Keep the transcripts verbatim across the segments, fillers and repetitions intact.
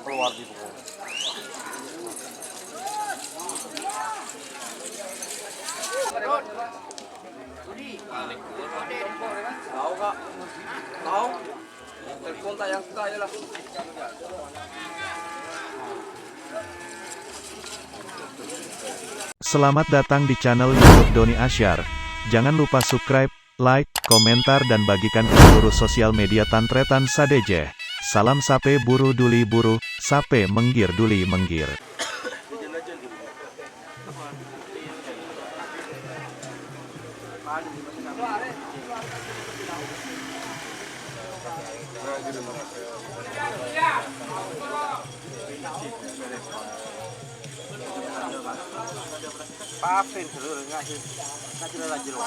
Keluar di buku. Tahu, Kak? Tahu? Telepon tak yang suka aja lah. Selamat datang di channel YouTube Doni Asyar. Jangan lupa subscribe, like, komentar, dan bagikan ke seluruh sosial media tan-tarètan sadhâjâ. Salam sapè buru duli buru, sapè mènggir duli mènggir. Papen, Bro, ngasih. Kasih lagi, Bro.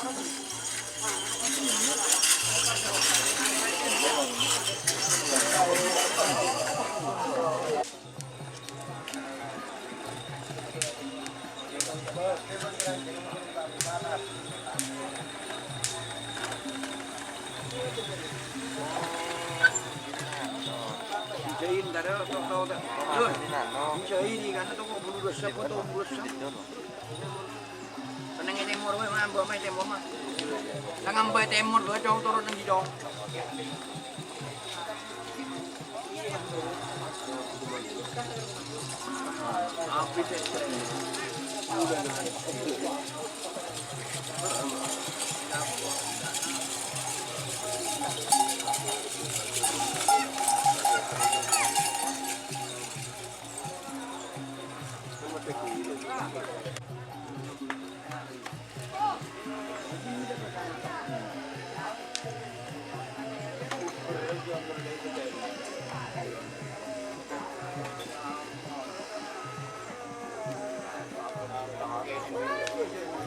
Jain, kada, tau, tau, tau. Jain, kan, tau, bulu dosa, tau, bulu dosa. Seneng e tèmor, wè, ngambâ' e tèmor, mah. Lah, ngambâ' e tèmor, bâ, cong, turun nang di, cong.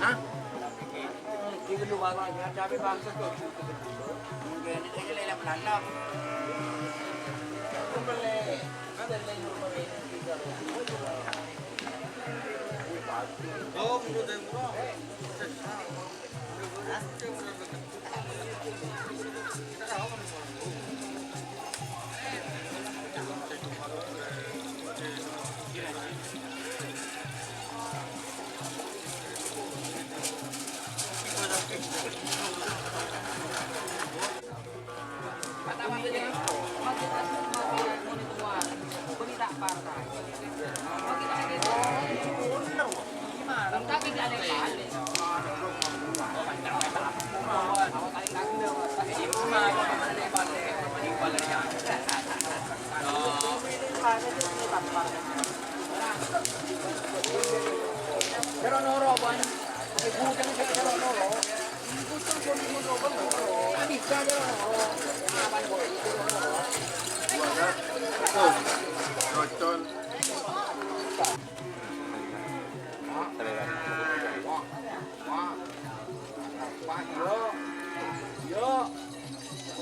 Hah? Mungkin itu lele melantap.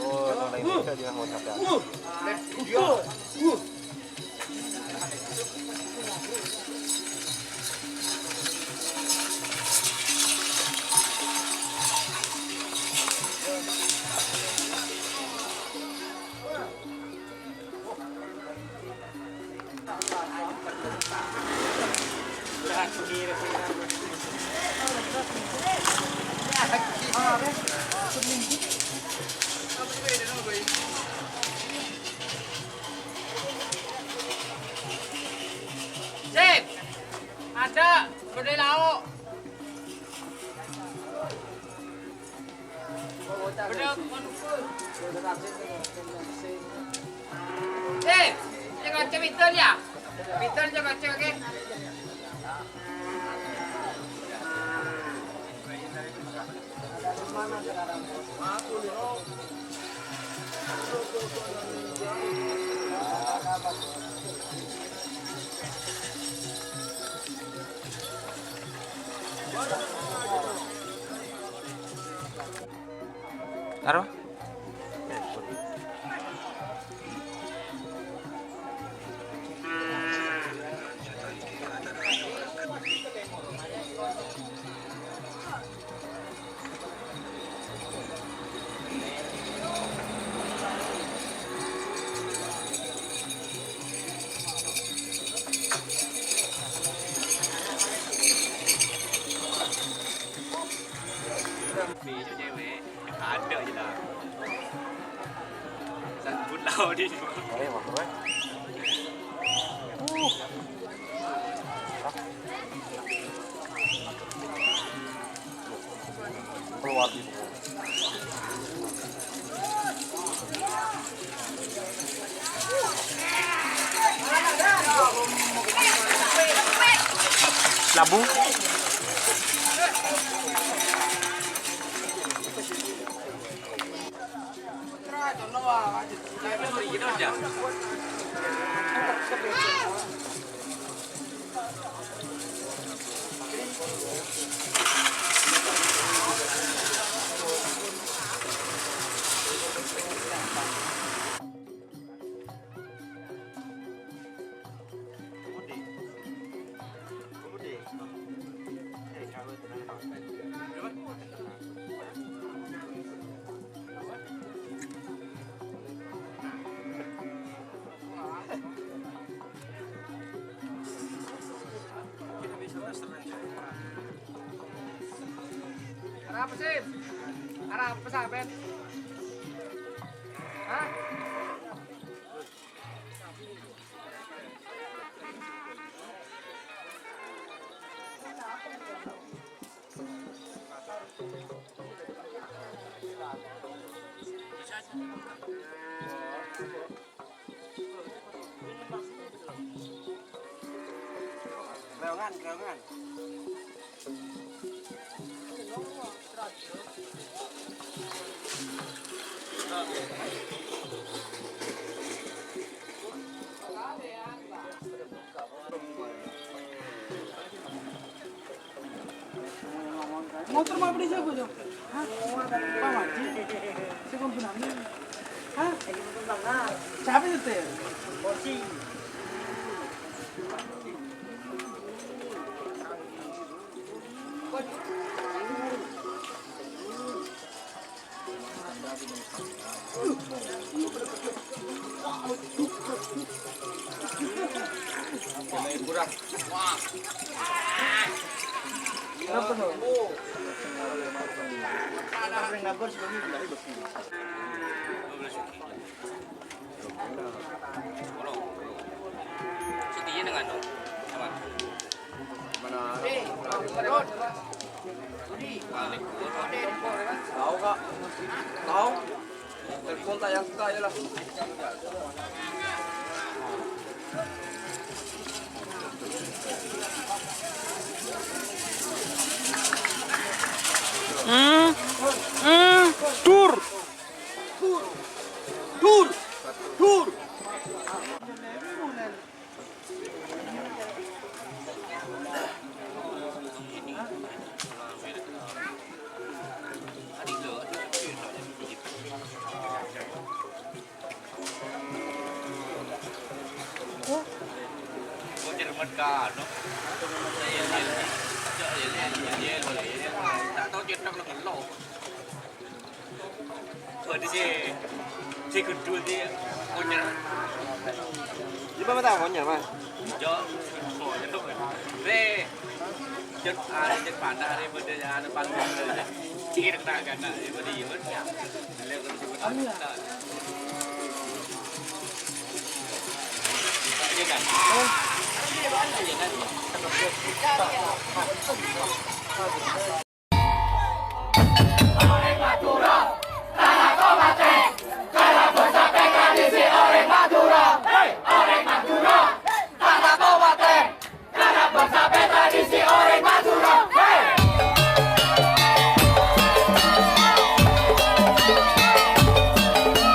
Oh, no, lain bisa dia mau capek. Sip. Ada, gede lao'. Eh, ini kaca pintu ya? Pintu aja kaca, oke? Aro? Besok cewek, ada aja dah. Sambut lah, Odi. Ayo, Mas, Bro. Uh. Keluar di sini. Labu. Arapa, Sim? Arapa, sampèyan? Hah? Greongan, greongan. Motor ma' bâdâ sapa, Jo? Hah? Pak Maji? Sè kombinasi? Hah? Sapa nyetir? Polisi. Tahu, Kak? Tahu? Telepon tak yang suka aja lah. Hmm, hmm, dur. Dur. Dur. Dur. Berarti si, si kudu di konyer. Ini apa tak konyer, Mas? Jo, konyer. Be, jod, ah, jod panah hari pada ya, ada panggung. Cir tak kena, ya, pada ya, ya. Beliau kan sebut. Ini kan. Ini kan.